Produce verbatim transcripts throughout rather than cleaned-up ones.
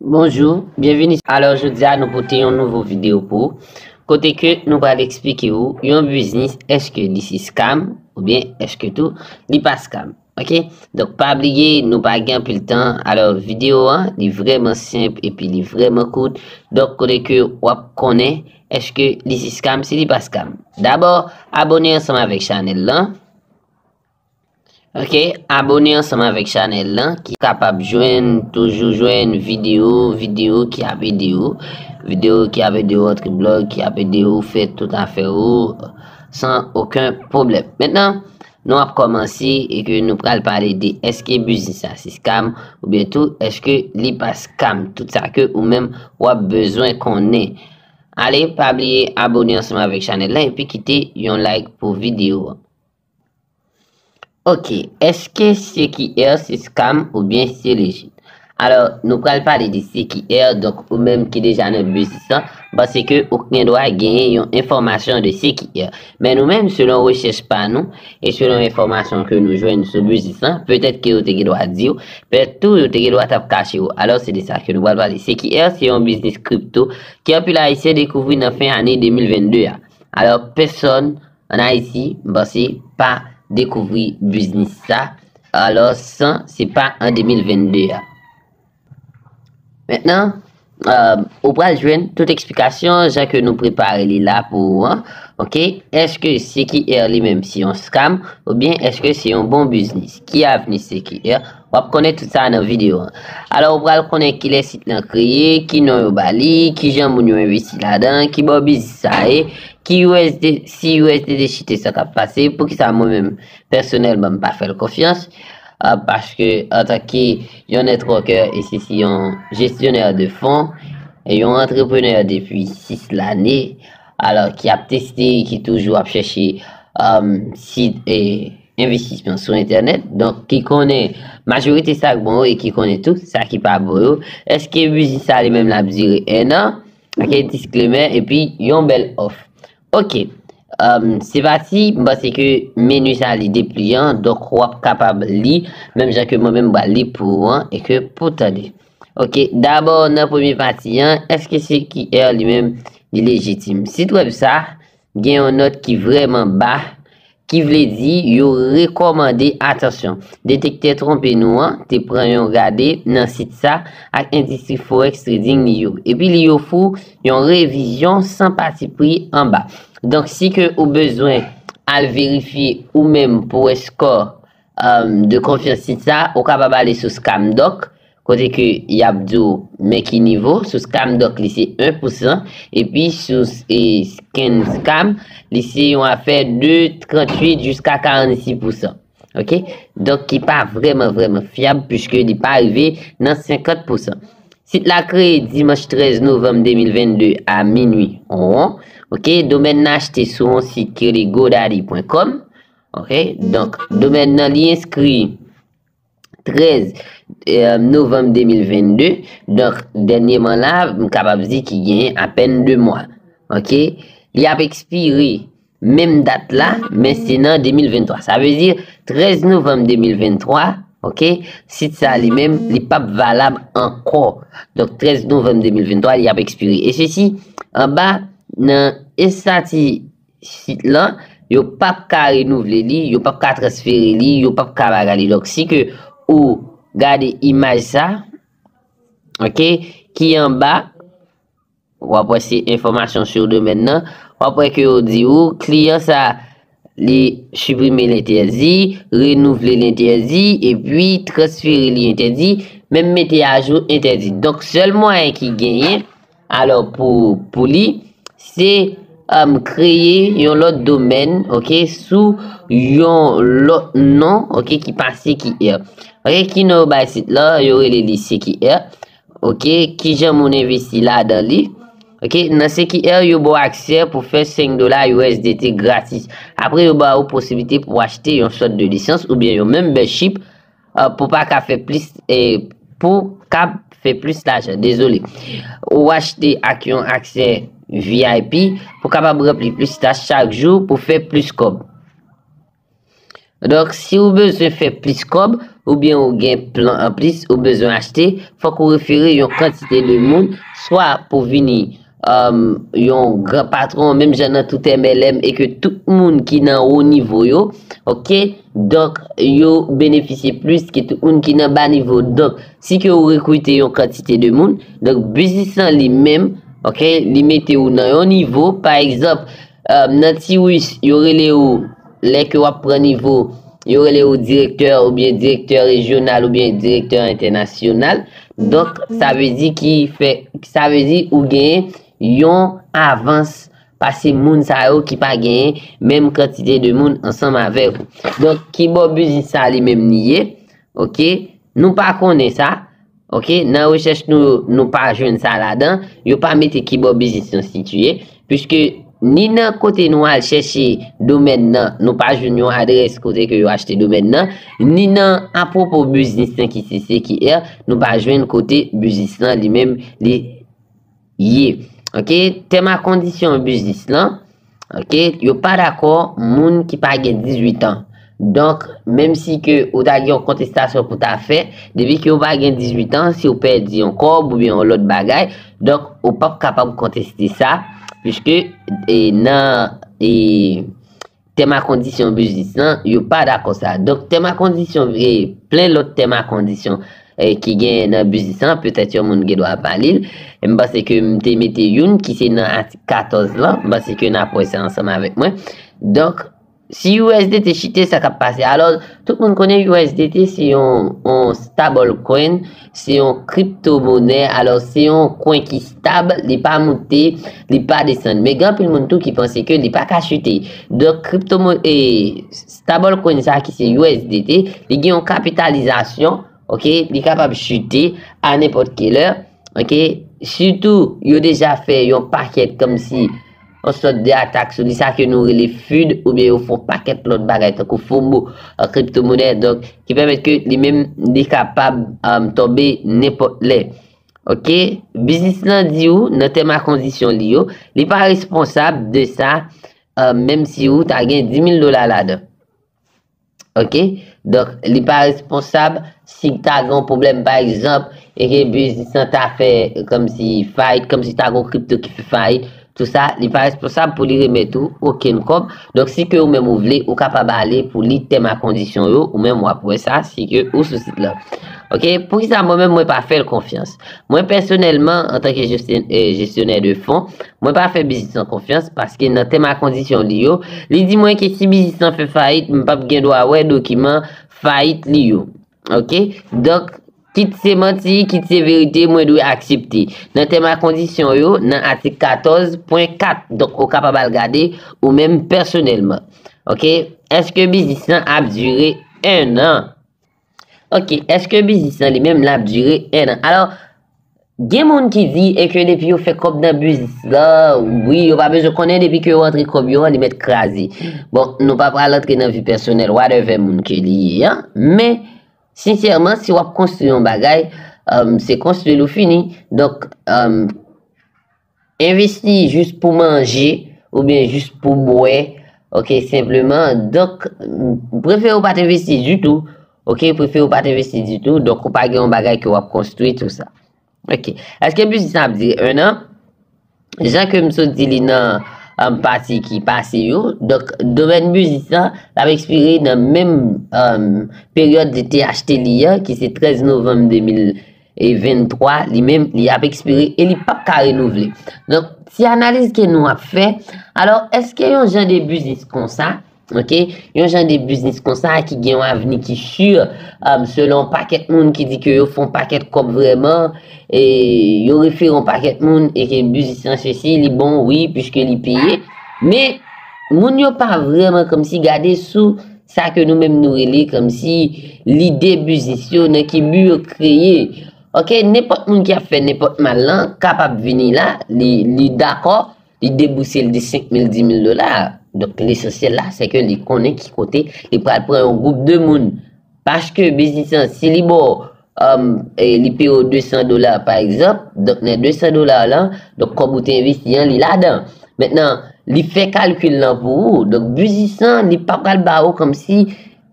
Bonjou, byenvini. Alò, jodi a nou pote yon nouvo videyo pou ou, kote ke nou pral eksplike ou yon biznis, èske li se scam oubyen èske tou li pa scam. Ok? Donk, pa bliye, nou pa gen anpil tan. Alò, videyo an, li vrèman senp epi li vrèman kout. Donk, kote ke w ap konnen èske li se scam, si li pa scam. Dabò, abòne ansanm avèk chanèl lan. Ok, abòne ansanm avèk chanèl lan ki kapab jwenn, toujou jwenn videyo, videyo ki ap ede ou, videyo ki ap ede ou antre blòg, ki ap ede ou fè tout afè ou san okenn pwoblèm. Mentnan, nou ap kòmanse e ke nou pral pale de èske biznis sa se scam oubyen tou èske li pa scam. Tout sa ke ou menm w ap bezwen konnen. Ale, pa bliye abòne ansanm avèk chanèl lan epi kite yon like pou videyo an. Ok, èske C Q R se scam oubyen se legit? Alò, nou pral pale de C Q R, donk ou menm ki deja nan biznis lan, m panse ke ou gen dwa genyen yon enfòmasyon de C Q R. Men nou menm, selon rechèch pa nou, e selon enfòmasyon ke nou jwenn sou biznis lan, petèt ke yo te gen dwa di w, petèt tou yo te gen dwa t ap kache w. Alò, se de sa ke nou pral pale. C Q R se yon biznis kripto ke anpil Ayisyen dekouvri nan fen ane de mil vennde a. Alò, pèsòn ann Ayiti, m panse, pa dekouvri biznis sa. Alò, san, se pa an de mil vennde a. Mentnan, euh, ou pral jwenn tout eksplikasyon jan ke nou prepare li la pou ou an. Ok? Èske C Q R li menm se yon scam oubyen èske se yon bon biznis? Ki avni C Q R? W ap konnen tout sa nan videyo an. Alò, ou pral konnen kilè sit lan kreye, ki non yo ba li, kijan moun yo envesti ladan, kibò biznis sa ye, ki U S D, si U S D T chite sa k ap pase, poukisa mwen menm, pèsonèlman, m pa fè l konfyans, ah, paske antanke yon networker e se si yon jesyonè de fon, e yon antreprenè depi sis lane, alò ki ap teste, ki toujou ap chèche, um, sit e envestisman sou entènèt. Donk, ki konnen majorite sa k bon yo e ki konnen tou sa ki pa bon yo. Èske biznis sa li menm l ap dire en an? Ok, disclaimer, epi yon bèl òf. Ok, um, se pati, m panse ke meni sa li depliyan, donk w ap kapab li, menm jan ke mwen menm m pral li pou ou an, e ke pou tande. Ok, dabò nan premye pati an, èske C Q R li menm li lejitim? Sit wèb sa gen yon nòt ki vrèman ba, ki vle di yo rekòmande atansyon. Detektè twonpe nou an te pran yon gade nan sit sa ak endistri forex trading li yo. Epi li ofri w yon revizyon san patipri anba. Donk, si ke ou bezwen al verifye ou menm pou wè score, um, de konfyans sit sa, ou kapab ale sou Scamdoc, kote ke y ap di w men ki nivo. Sou Scamdoc, li se en pousan, epi sou, e, Scan Scam, li se yon afè de tranntuit jiska karannsis pousan. Ok? Donk, ki pa vrèman, vrèman fyab, piske li pa rive nan senkant pousan. Sit la kreye dimanch trèz novanm de mil vennde a minui won. Ok? Domèn nan achte sou yon sit ki rele godaddy pwen kòm. Ok? Donk, domèn nan li enskri trèz, eh, novanm de mil vennde. Donk, dènyèman la, m kapab di ki genyen apèn de mwa. Ok? Li ap ekspire menm dat la, men se nan de mil venntwa. Sa vle di, trèz novanm de mil venntwa, ok, sit sa li menm, li p ap valab ankò. Donk, trèz novanm de mil venntwa, li ap ekspire. E sesi, anba, nan estati sit lan, yo p ap ka renouvle li, yo p ap ka transfere li, yo p ap ka bagay li. Donk, si ke ou gade imaj sa, ok, ki anba, w ap wè se enfòmasyon sou domèn nan, w ap wè ke yo di ou, kliyan sa, li siprime l entèdi, renouvle l entèdi, epi transfere li entèdi, menm mete ajou entèdi. Donk, sèl mwayen ki genyen, alò, pou, pou li, se, um, kreye yon lòt domèn, ok, sou yon lòt non, ok, ki pa C Q R. Ok, ki non yo bay sit la, yo rele li C Q R. Ok, kijan moun envesti ladan li? Ok, nan C Q R, yo ba w aksè pou fè senk dola U S D T gratis. Apre, yo ba ou posiblite pou achte yon sòt de lisans oubyen yon membership, euh, pou pa ka fè plis, e pou ka fè plis lajan. Dezole. Ou achte ak yon aksè V I P pou kapab ranpli plis tach chak jou pou fè plis kòb. Donk, si ou bezwen fè plis kòb, oubyen ou gen plan anplis ou bezwen achte, fòk ou refere yon kantite de moun, swa pou vini um, yon gran patwon, menm jan nan tout M L M, e ke tout moun ki nan wo nivo yo, ok, donk yo benefisye plis ke tout moun ki nan ba nivo. Donk, si ke ou rekrite yon kantite de moun, donk biznis lan li menm, ok, li mete ou nan yon nivo, pa egzanp, um, nan Tiwis, yo rele ou, lè ke w ap pran nivo, yo rele ou direktè oubyen direktè rejyonal oubyen direktè entènasyonal. Donk, sa vle di ki fè, sa vle di ou genyen yon avans pase moun sa yo ki pa genyen menm kantite de moun ansanm avèk ou. Donk, ki bò biznis sa li menm li ye? Ok, nou pa konnen sa. Ok, nan rechèch nou, nou pa jwenn sa ladan. Yo pa mete ki bò biznis lan sitiye, piske ni nan kote nou al chèche domèn nan, nou pa jwenn yon adrès kote ke yo achte domèn nan, ni nan apwopo biznis lan ki se C Q R, nou pa jwenn kote biznis lan li menm li ye. Ok, tèm a kondisyon biznis lan, ok, yo pa dakò moun ki pa gen dizuit an. Donk, menm si ke ou ta gen yon kontestasyon pou ta fè, depi ke ou pa gen dizuit an, si ou pèdi yon kòb oubyen yon lòt bagay, donk, ou p ap kapab konteste sa, piske e, nan e, tèm a kondisyon biznis lan, yo pa dakò sa. Donk, tèm a kondisyon, e, plen lòt tèm a kondisyon e, ki gen nan biznis lan, petèt yon moun gen dwa pa li l. E m panse ke m te mete youn ki se nan atik katòz lan. M panse ke n ap wè sa ansanm avèk mwen. Donk, si U S D T chite, sa k ap pase? Alò, tout moun konnen U S D T se yon, yon stablecoin, se yon kriptomonè. Alò, se yon kwen ki stab, li pa moute, li pa desann. Men gen anpil moun tou ki panse ke li pa ka chite. Donk, kriptomo-, e, stablecoin sa ki se U S D T, li gen yon kapitalizasyon, ok, li kapab chite a nenpòt ki lè, ok, sitou yo deja fè yon pakèt kòmsi yon sòt de atak sou li, sa ke nou rele FUD, oubyen yo fè yon pakèt lòt bagay tankou FOMO an kriptomonè, donk, ki pèmèt ke li menm li kapab um, tonbe nenpòt lè. Ok, biznis lan di ou nan tèm a kondisyon li yo, li pa responsab de sa, uh, menm si ou ta gen dis mil dola ladan. Ok, donk li pa responsab si ta gen yon pwoblèm, pa egzanp, e ke biznis lan ta fè kòmsi fayit, kòmsi ta gen yon kripto ki fè fayit, tou sa, li pa responsab pou li remèt ou okenn kòb. Donk, si ke ou menm ou vle, ou kapab ale pou li tèm a kondisyon yo, ou menm w ap wè sa, si ke ou sou sit lan. Ok, poukisa mwen menm mwen pa fè l konfyans? Mwen pèsonèlman, antanke jesyon-, e, jesyonè de fon, mwen pa fè biznis lan konfyans paske nan tèm a kondisyon li yo, li di mwen ke si biznis lan fè fayit, m p ap gen dwa wè dokiman fayit li yo. Ok? Donk, kit se manti, kit se verite, mwen dwe aksepte. Nan tèm a kondisyon yo, nan atik katòz pwen kat, donk ou kapab al gade ou menm pèsonèlman. Ok? Èske biznis lan ap dire en an? Ok, èske biznis lan li menm l ap dire en an? Alò, gen moun ki di e ke depi yo fè kòb nan biznis lan, wi, yo pa bezwen konnen, depi ke yo antre kòb yo an, li mèt kraze. Bon, nou pa pral antre nan vi pèsonèl, whatever moun ke li ye an, men, sensèman, si w ap konstwi yon bagay, um, se konstwi l ou fini. Donk, um, envesti jis pou manje oubyen jis pou bwè, ok, senpleman. Donk, prefere ou pa t envesti ditou, ok, prefere ou pa t envesti ditou, donk ou pa gen yon bagay ke w ap konstwi, tou sa. Ok, èske biznis lan ap dire en an? Jan ke m sot di li nan um, pati ki pase yo, donk domèn biznis lan, l ap ekspire nan menm um, peryòd li te achte li an, ki se trèz novanm de mil e venntwa, li menm, li ap ekspire e li p ap ka renouvle. Donk, ti analiz ke nou ap fè, alò, èske yon jan de biznis konsa, ok, yon jan de biznis konsa ki gen yon avni ki si, um, selon pakèt moun ki di ke yo fè yon pakèt kòb vrèman, e yo refere yon pakèt moun, e ke biznis lan sesi, li bon, wi, piske li peye. Men, moun yo pa vrèman kòmsi gade sou sa ke nou menm nou rele kòmsi lide biznis yo, nan ki bi yo kreye. Ok, nenpòt moun ki ap fè nenpòt mal lan kapab vini la, li, li dakò, li debouse l de senk mil, dis mil dola. Donk, lesansyèl la, se ke li konnen ki kote li pral pran yon gwoup de moun. Paske biznis lan, si li ba w, um, e li peye w de san dola, pa egzanp, donk, nan de san dola lan, donk, kòb ou te envesti an, li ladan. Mentnan, li fè kalkil lan pou ou. Donk, biznis lan, li pa pral ba ou kòmsi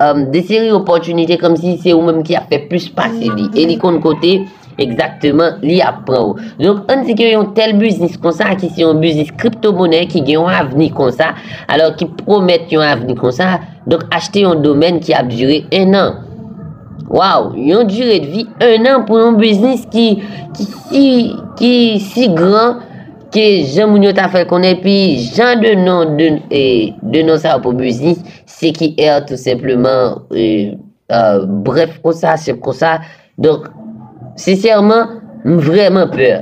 um, de seri opòtinite kòmsi se ou menm ki ap fè plis pase li. E li konn kote egzakteman li ap pran ou. Donk, ann di ke yon tèl biznis konsa, ki se yon biznis kriptomonè, ki gen yon avni konsa, alò ki pwomèt yon avni konsa, donk achte yon domèn ki ap dire en an. Waw, yon dire de vi en an pou yon biznis ki, ki si, ki si gran ke jan moun yo ta fè l konnen, epi jan de non, de, e, de non sa yo pou biznis, C Q R tou senpleman, e, e, brèf konsa, senp konsa. Donk, sensèman, m vrèman pè.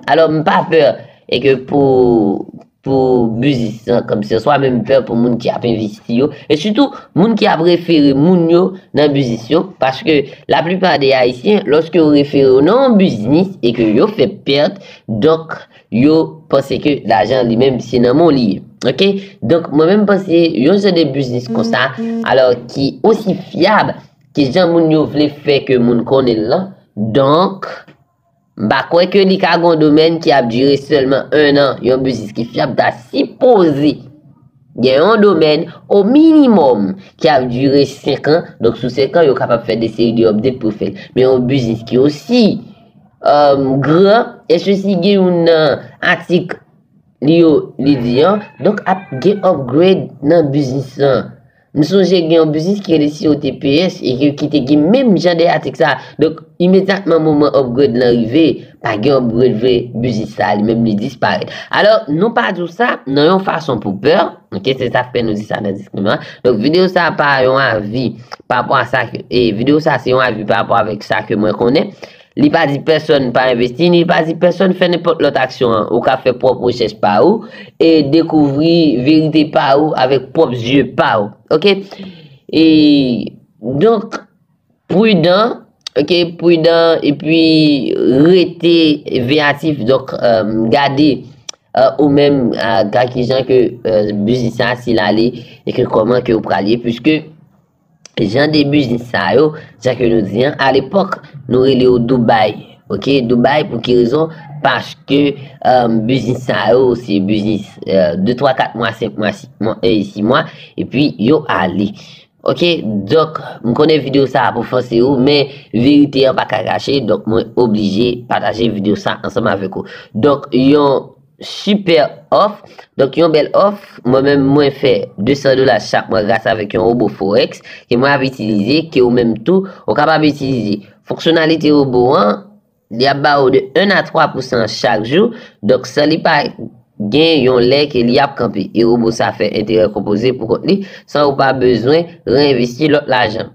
Alò, m pa pè, e ke pou, pou biznis lan, kòmsi swa menm pè pou moun ki ap envesti yo, e sitou moun ki ap refere moun yo nan biznis yo, paske laplipa de Ayisyen, lòske yo refere yo nan yon biznis e ke yo fè pèt, donk, yo panse ke lajan li menm se nan men w li ye. Oke? Donk, mwen menm panse yon jan de biznis konsa, alò ki osi fyab ke jan moun yo vle fè ke moun konnen l lan. Donk, m pa kwè ke li ka gon domèn ki ap dire sèlman en an. Yon biznis ki fyab ta sipoze gen yon domèn o minimòm ki ap dire senk an. Donk, sou senk an, yo kapab fè de seri de update pou yo fè l. Men yon biznis ki osi, um, gran, espesifik gen youn nan atik li yo, li di an, donk ap gen upgrade nan biznis lan. M sonje gen yon biznis ki rele C O T P S e ke, ki te gen menm jan de atik sa. Donk, imedyatman moman upgrade lan rive, pa gen upgrade vre, biznis sa li menm li disparèt. Alò, nou pa di w sa nan yon fason pou pè, oke, se sa k fè nou di sa nan disklema. Donk, videyo sa pa yon avi pa rapò a sa ke, e videyo sa se yon avi pa rapò avèk sa ke mwen konnen. Li pa di pèsonn pa envesti, li pa di pèsonn fè nenpòt lòt aksyon an. Ou ka fè pwòp rechèch pa ou e dekouvri verite pa ou avèk pwòp zye pa ou. Oke? E donk, pridan, oke, pridan, epi rete veyatif. Donk, um, gade, uh, ou menm, uh, ka kijan ke, uh, biznis sa, si l ale, e ke kòman ke ou pral ye, piske jan de biznis sa yo, jan ke nou di an, alepòk, nou rele yo Dubai. Oke, Dubai pou ki rezon? Paske, um, biznis sa yo, se biznis, uh, de, twa, kat mwa, senk mwa, sis mwa, e sis mwa, epi yo ale. Oke, donk, m konnen videyo sa ap ofanse ou, men verite an pa ka kache, donk mwen oblije pataje videyo sa ansanm avèk ou. Donk, yon sipè òf. Donk, yon bèl òf. Mwen menm, mwen fè de san dola chak mwa gras avèk yon wobo Forex ke mwen ap itilize, ke ou menm tou, ou kapab itilize. Fonksyonalite wobo an, li ap ba ou de en a twa pousan chak jou. Donk, san li pa gen yon lè ke li ap kanpe. E wobo sa fè enterè konpoze pou kont li, san ou pa bezwen reenvesti lòt lajan.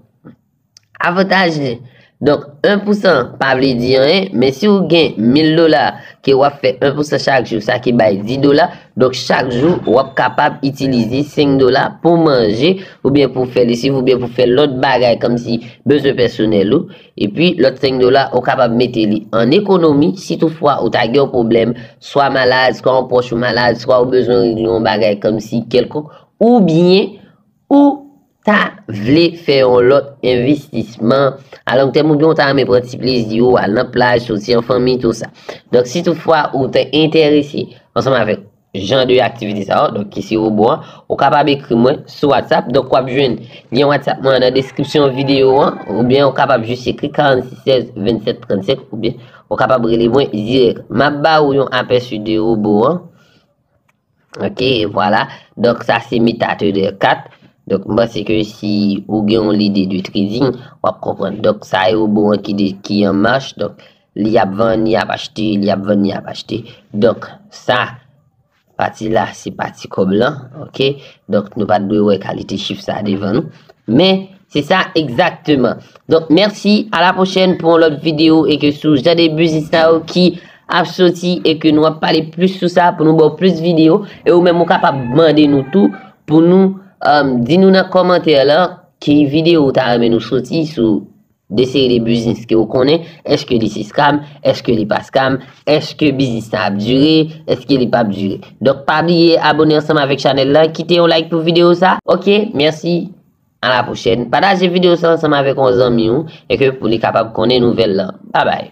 Avantaj li. Donk, en pousan pa vle di anyen, men si w gen mil dola ke w ap fè en pousan chak jou, sa ki bay dis dola, donk chak jou w ap kapab itilize senk dola pou manje, oubyen pou fè lesiv, oubyen pou fè lòt bagay kòmsi bezwen pèsonèl ou. Epi lòt senk dola, ou kapab mete li an ekonomi, si toutfwa ou ta gen yon pwoblèm, swa malad, swa yon pwòch ou malad, swa ou bezwen regle yon bagay kòmsi kèlkonk, oubyen ou ta vle fè yon lòt envestisman a long tèm, oubyen ou ta renmen pran ti plezi ou, al nan plaj, soti an fanmi, tou sa. Donk, si toutfwa ou te enterese ansanm avèk jan de aktivite sa yo, donk ki se wobo an, ou kapab ekri mwen sou WhatsApp. Donk, w ap jwenn lyen WhatsApp mwen nan deskripsyon videyo an, oubyen ou kapab jis ekri karannsis sèz vennsèt trannsenk, oubyen ou kapab rele mwen dirèk. M ap ba ou yon apèsi de wobo an. Oke, vwala. Donk, sa se MetaTrader kat. Donk, m panse ke si ou gen yon lide de trading, w ap konprann. Donk, sa e wobo an ki de, ki an mach. Donk, li ap vann, li ap achte, li ap vann, li ap achte. Donk, sa, pati la, se pati kòb lan, oke? Donk, nou pa t dwe wè kalite chif sa devan nou. Men, se sa egzakteman. Donk, mèsi, a la pwochèn pou yon lòt videyo, e ke sou jan de biznis sa yo ki ap soti, e ke nou ap pale plis sou sa, pou nou ba w plis videyo, e ou menm ou kapab mande nou tou, pou nou, um, di nou nan kòmantè lan, ki videyo ou ta renmen nou soti sou de seri de biznis ke ou konnen, èske li se scam, èske li pa scam, èske biznis sa ap dire, èske li p ap dire. Donk, pa bliye abone ansanm avèk chanèl la, kite yon like pou videyo sa. Oke, mèsi, a la pwochèn. Pataje videyo sa ansanm avèk yon zanmi w, e ke pou li kapab konnen nouvèl lan. Babay.